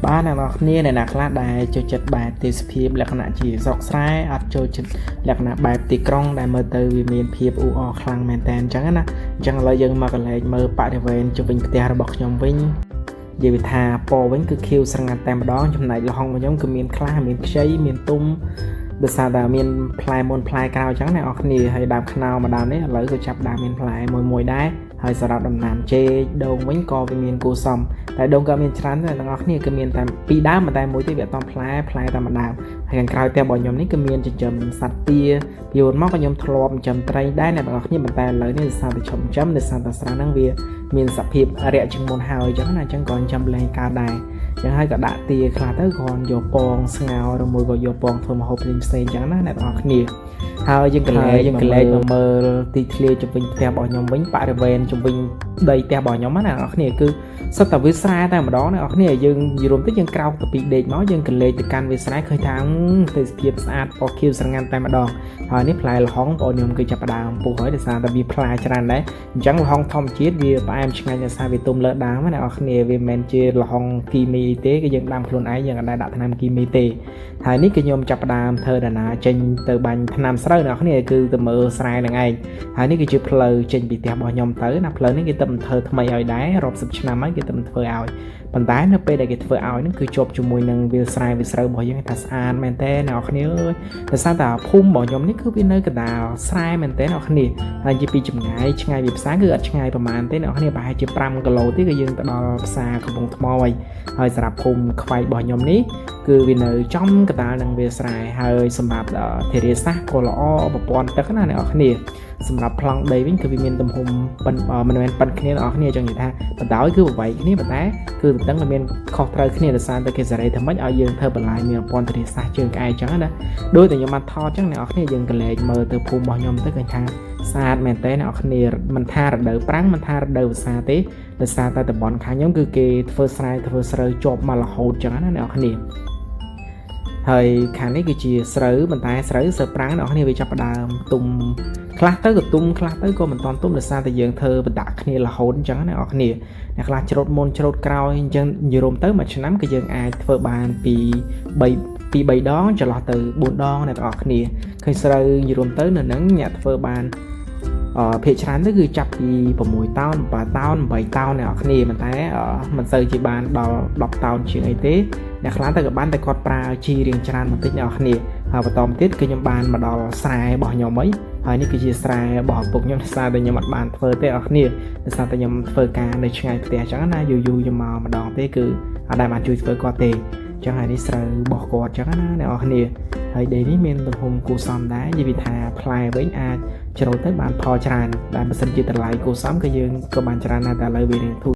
បាទអ្នកនរគ្នាអ្នកណាខ្លះដែលចូលចិត្តបែបទេសភាពលក្ខណៈជាស្រុកស្រែអត់ចូលចិត្តលក្ខណៈបែបទីក្រុងដែលមើលទៅវាមានភាពអ៊ូអរខ្លាំងមែនតើអញ្ចឹងណាអញ្ចឹងឥឡូវយើងមកកន្លែងមើលបរិវេណជុំវិញផ្ទះរបស់ខ្ញុំវិញនិយាយថាពណ៌វិញគឺខៀវស្រងាត់តែម្ដងចំណែកល្ហុងរបស់ខ្ញុំគឺមានខ្លះមានខ្ចីមានទុំដោយសារតែមានផ្លែមុនផ្លែក្រោយអញ្ចឹងអ្នកនរគ្នាហើយដើមខ្នុរមួយដើមនេះឥឡូវក៏ចាប់ដើមមានផ្លែមួយមួយដែរហើយសម្រាប់ដំណាំចេកដូងវិញក៏វាមានគួរសមតែដូងក៏មានច្រើនដែរអ្នកនរគ្នាគឺមានតែពីរដើមតែមួយទេវាអត់តផ្លែផ្លែតែមួយដើមហើយខាងក្រោយផ្ទះរបស់ខ្ញុំនេះគឺមានចិញ្ចឹមសត្វទាពីមុនមកក៏ខ្ញុំធ្លាប់ចិញ្ចឹមត្រីដែរអ្នកនរគ្នាប៉ុន្តែឥឡូវនេះដោយសារតែឈប់ចិញ្ចឹមដោយសារតែស្រះហ្នឹងវាមានសភាពរាក់ជាងមុនហើយអញ្ចឹងណាអញ្ចឹងក៏ចិញ្ចឹមលែងកើតដែរអញ្ចឹងហើយក៏ដាក់ទាខ្លះទៅគ្រាន់យកពងស្ងោរឬមួយក៏យកពងធ្វើម្ហូបផ្សេងៗអញ្ចឹងណាអ្នកនរគ្នាហើយយើងកលែកមកមើលទីធ្លាជុំវិញផ្ទះរបស់ខ្ញុំវិញបរិវេណជុំវិញដីផ្ទះរបស់ខ្ញុំណាអ្នកនរគ្នាគឺសុទ្ធតែវាស្រែតែម្ដងអ្នកនរគ្នាយើងនិយាយរួមទៅយើងក្រោកទៅពីដេកមកយើងកលែកទៅកាន់វាស្រែឃើញថាទេសភាពស្អាតពណ៌ខៀវស្រងាត់តែម្ដងហើយនេះផ្លែល្ហុងបងខ្ញុំគឺចាប់ផ្ដើមពុះហើយដោយសារតែវាផ្លែច្រើនដែរអញ្ចឹងល្ហុងធម្មជាតិវាផ្អែមឆ្ងាញ់ដោយសារវាទុំលើដើមណាអ្នកនរគ្នាវាមិនមែនជាល្ហុងគីមីទេគឺយើងដាំខ្លួនឯងយើងអត់ដែលដាក់ថ្នាំគីមីទេហើយនេះគឺខ្ញុំចាប់ផ្ដើមធ្វើដំណើរចេញទៅបាញ់ថ្នាំស្រូវអ្នកនរគ្នាគឺទៅមើលស្រែនឹងឯងហើយនេះគឺជាផ្លូវចេញពីផ្ទះរបស់ខ្ញុំទៅណាផ្លូវនេះគេទៅធ្វើថ្មីឲ្យដែររាប់សិបឆ្នាំហើយគេទៅធ្វើឲ្យប៉ុន្តែនៅពេលដែលគេធ្វើឲ្យហ្នឹងគឺជាប់ជាមួយនឹងវាលស្រែវាលស្រូវរបស់យើងថាស្អាតមែនតើអ្នកនរគ្នាអើយដោយសារតែភូមិរបស់ខ្ញុំនេះគឺវានៅកណ្ដាលស្រែមែនតើអ្នកនរគ្នាហើយជាពីចម្ងាយឆ្ងាយពីផ្សារគឺអត់ឆ្ងាយប្រហែលទេអ្នកនរគ្នាប្រហែលជា5គីឡូទេគឺយើងទៅដល់ផ្សារកំពង់ថ្មហើយហើយសម្រាប់ភូមិខ្វែករបស់ខ្ញុំនេះគឺវានៅចំកណ្ដាលនឹងវាលស្រែហើយសម្រាប់ធារាសាស្ត្រក៏ល្អប្រព័ន្ធទឹកណាអ្នកនរគ្នាសម្រាប់ប្លង់ដីវិញគឺវាមានទំហំប៉ុនមិនមែនប៉ុនគ្នាអ្នកនរគ្នាចង់និយាយថាបណ្ដោយគឺប្រវែងគ្នាប៉ុន្តែគឺទទឹងវាមានខុសត្រូវគ្នាដោយសារតែគេសេរីធ្វើម៉េចឲ្យយើងធ្វើបន្លាយមានប្រព័ន្ធធារាសាស្ត្រជើងក្អែកចឹងណាដោយតែខ្ញុំបានថតចឹងអ្នកនរគ្នាយើងកលែកមើលទៅភូមិរបស់ខ្ញុំទៅឃើញថាស្អាតមែនតើអ្នកនរគ្នាមិនថារដូវប្រាំងមិនថារដូវវស្សាទេដោយសារតែតំបន់ខាងខ្ញុំគឺគេធ្វើស្រែធ្វើស្រូវជាប់មករហូតចឹងណាអ្នកនរគ្នាហើយខាងនេះគឺជាស្រូវប៉ុន្តែស្រូវស្រូវប្រាំងអ្នកនរគ្នាវាចាប់ផ្ដើមទុំខ្លះទៅក៏ទុំខ្លះទៅក៏មិនតាន់ទុំដោយសារតែយើងធ្វើបណ្ដាក់គ្នារហូតអញ្ចឹងណាអ្នកនរគ្នាអ្នកខ្លះច្រូតមុនច្រូតក្រោយអញ្ចឹងនិយាយរួមទៅមួយឆ្នាំគឺយើងអាចធ្វើបានពី3ពី3ដងចន្លោះទៅ4ដងអ្នកទាំងអស់គ្នាឃើញស្រូវនិយាយរួមទៅនៅនឹងអ្នកធ្វើបានអឺភាគច្រើនទៅគឺចាប់ពី6តោន7តោន8តោនអ្នកនរគ្នាប៉ុន្តែមិនសូវជាបានដល់10តោនជាងអីទេអ្នកខ្លះទៅក៏បានតែគាត់ប្រើជីរៀងច្រើនបន្តិចអ្នកនរគ្នាហើយបន្តមកទៀតគឺខ្ញុំបានមកដល់ស្រែរបស់ខ្ញុំអីហើយនេះគឺជាស្រែរបស់ឪពុកខ្ញុំដោយសារតែខ្ញុំអត់បានធ្វើទេអរគ្នាដោយសារតែខ្ញុំធ្វើការនៅឆ្ងាយផ្ទះអញ្ចឹងណាយូរយូរខ្ញុំមកម្ដងទេគឺអត់ដែលបានជួយធ្វើគាត់ទេអញ្ចឹងហើយនេះស្រូវរបស់គាត់អញ្ចឹងណាអ្នកនរគ្នាហើយដីនេះមានទំហំគួរសមដែរនិយាយថាផ្លែវិញអាចជ្រុលទៅបានផលច្រើនតែបើសិនជាតម្លៃគួរសមគឺយើងក៏បានច្រើនដែរតែឥឡូវវារៀងធូរ